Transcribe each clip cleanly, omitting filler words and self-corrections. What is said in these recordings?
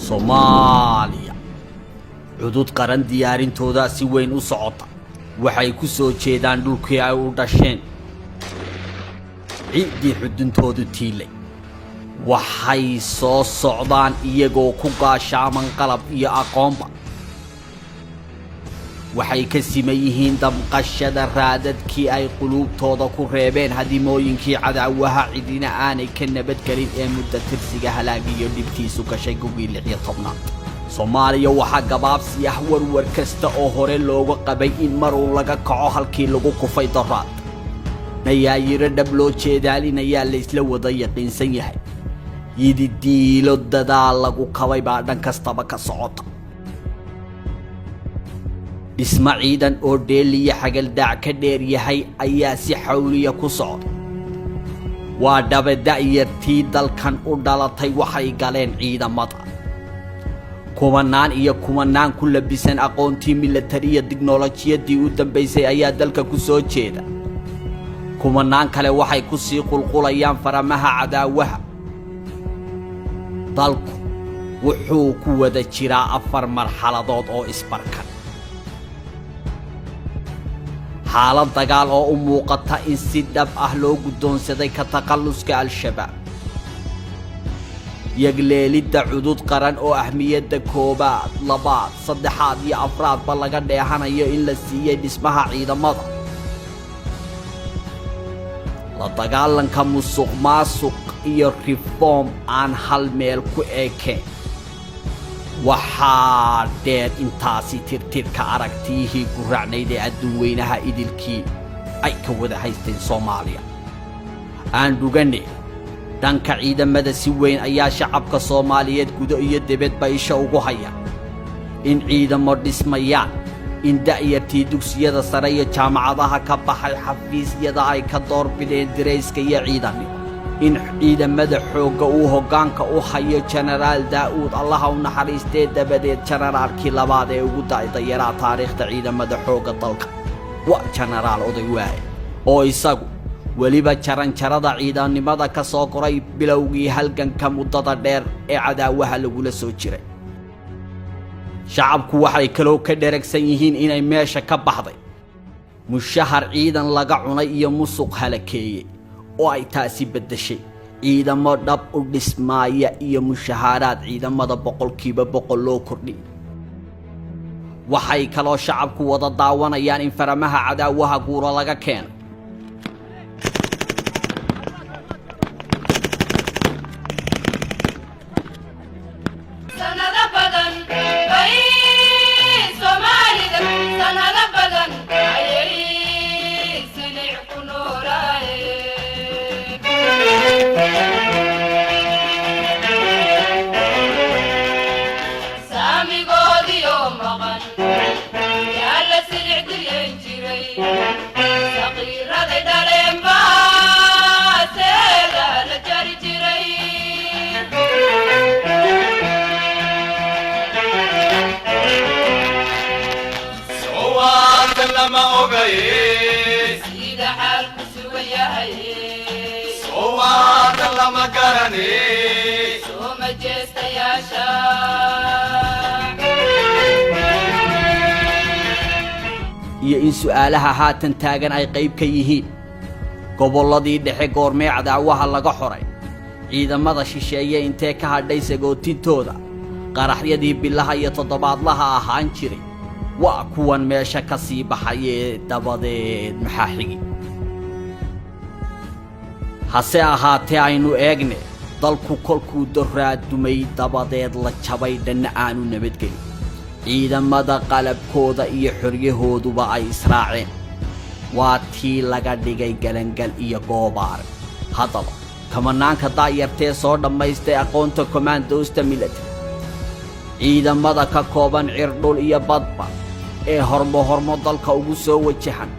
Soomaaliya cudud qaran diyaarintoodaa si weyn u socota. Waxay ku soo jeedaan dhulkii ay u dhasheen, ciiddii xuduntoodu tiilay. Waxay soo socdaan iyagoo ku gaashaaman qalab iyo aqoonba. Waxay ka siman yihiin damqashada raadadkii ay quluubtooda ku reebeen hadimooyinkii cadaawaha cidina aanay ka nabadgelin ee muddo tirsiga halaagiyo dhibtiisu gashay gugii 16aad. Soomaaliya waxaa gabaabsi ah warwar kasta oo hore looga qabay in maruun laga kaco halkii lagu kufay doraad. Nayaayiro dhab loo jeedaalinayaa laysla wada yaqiinsan yahay. Yididiilo dadaal lagu kabay baa dhan kastaba ka socota. Dhismo ciidan oo dheeliya xagaldaac ka dheer yahay ayaa si xawliya ku socda. Waa dhabe da'yartii dalkan u dhalatay waxay galeen ciidamada. Kumanaan iyo kumanaan ku labisan aqoontii milatariya tiknolojiyadii u dambaysay ayaa dalka ku soo jeeda. Kumanaan kale waxay ku sii qulqulayaan faramaha cadaawaha. Dalku wuxuu ku wada jiraa 4 marxaladood oo isbarkan. Xaalad dagaal oo u muuqata in si dhab ah loo guddoonsaday ka takhalluska Al-Shabaab. Yagleelidda cudud qaran oo ahmiyadda koobaad, labaad, saddexaad iyo afraadba laga dheehanayo in la siiyey dhismaha ciidamada. La dagaalanka musuqmaasuq iyo reform aan hal meel ku ekayn. Waxaa dheer intaasi tirtirka aragtiyihii guracnayd ee adduun weynaha idilkii ay ka wada haysteen Soomaaliya. Aan dhuganne dhanka ciidamada si weyn ayaa shacabka Soomaaliyeed gudo iyo dibadba isha ugu haya in ciidamo dhismayaan, in da'yartii dugsiyada sare iyo jaamacadaha ka baxay xafiisyada ay ka doorbideen dirayska iyo ciidannimo, in ciidamada xoogga uu hoggaanka u hayo Jenaraal Daa'uud, Allaha u naxariistee, dabadeed jenaraalkii labaad ee ugu da'da yaraa taariikhda ciidamada xoogga dalka waa Jenaraal Oday Waaye, oo isagu weliba jaranjarada ciidannimada ka soo koray bilowgii halganka muddada dheer ee cadaawaha lagula soo jiray. Shacabku waxay kaloo ka dheragsan yihiin inay meesha ka baxday mushahar ciidan laga cunay iyo musuq halakeeyey, oo ay taasi beddeshay ciidamo dhab u dhismaaya iyo mushahaaraad ciidamada 100% loo kordhiyay. Waxay kaloo shacabku wada daawanayaan in faramaha cadaawaha guura laga keenay. Sanado badan bay Soomaalida, sanado badan ayay silic ku noolaayeen. Saamigoodiyo maqan yaa la silic dilyan jiray, saqiiraday dhaleen baa seeda la jari jiray. Sowaatan lama ogaye, sida xaalku sugan yahay, sowaatan lama garane, soo majeestayaasha. Iyo in su'aalaha haatan taagan ay qayb ka yihiin gobolladii dhexe goormee cadaawaha laga xoray, ciidamada shisheeye intee ka hadhay sagootintooda, qaraxyadii bilaha iyo toddobaadlaha ahaan jiray waa kuwan meesha ka sii baxayee dabadeed maxaa xigi. Hase ahaatee aynu eegne dalku kolkuu doraadumay dabadeed la jabay dhanna aanu nabadgelin, ciidamada qalabkooda iyo xoryahooduba ay israaceen, waa tii laga dhigay galangal iyo goobaare. Haddaba kamanaanka daayartee soo dhammaystay aqoonta komandoosta military, ciidamada ka kooban cirdhul iyo badba ee hormo hormo dalka ugu soo wajahan,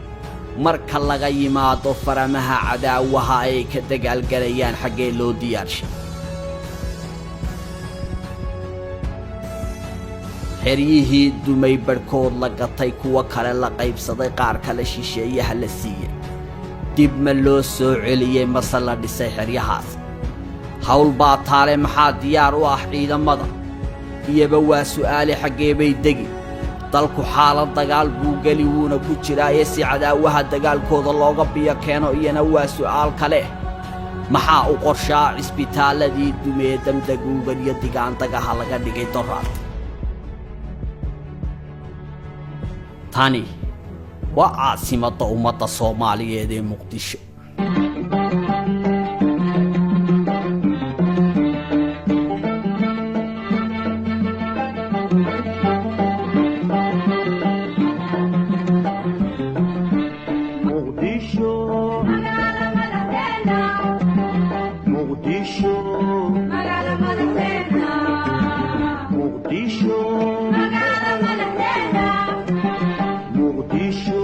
marka laga yimaado faramaha cadaawaha ay ka dagaalgalayaan xaggee loo diyaarshay? Xeryihii dumay barhkood la gatay, kuwo kale la qaybsaday, qaar kale shisheeyaha la siiyey, dib ma loo soo celiyey mase la dhisay xeryahaas? Hawl baa taale. Maxaa diyaar u ah ciidamada? Iyaba waa su'aale, xaggee bay degi? Dalku xaalad dagaal buu geli, wuuna ku jiraaye, si cadaawaha dagaalkooda looga biyo keeno? Iyana waa su'aal kale. Maxaa u qorshaa cisbitaalladii dumee damdaguugan iyo digaandagaha laga dhigay doraad? Tani waa caasimadda ummadda Soomaaliyeed ee Muqdisho. Muqdisho, Muqdisho, Muqdisho, Muqdisho.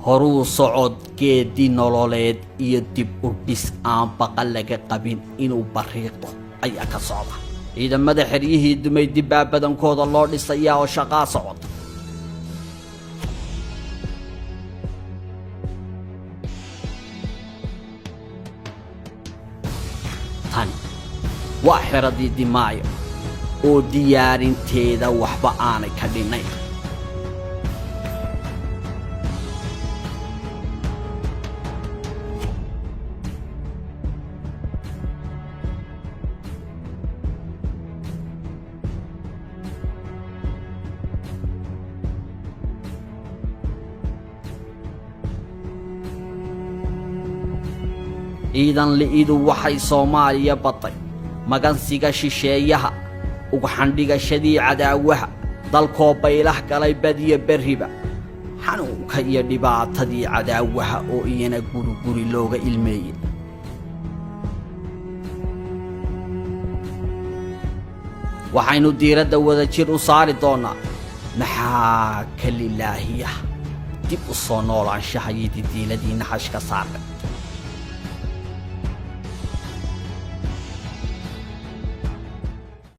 Horuu socod, geeddi nololeed iyo dib u dhis aan baqa laga qabin inuu bariiqdo ayaa ka socda. Ciidamada xeryihii dumay dibbaa badankooda loo dhisayaa oo shaqaa socota. Tani waa xeradii Dimaayo oo diyaarinteeda waxba aanay ka dhinnayn. Ciidan li'idu waxay Soomaaliya baday magansiga shisheeyaha, ugxandhigashadii cadaawaha, dalkoo baylah galay badiyo berriba, xanuunka iyo dhibaatadii cadaawaha oo iyana guriguri looga ilmeeyey. Waxaynu diiradda wadajir u saari doonnaa maxaa ka lilaahiya dib u soo noolaanshaha iyo didiiladii naxashka saarnay.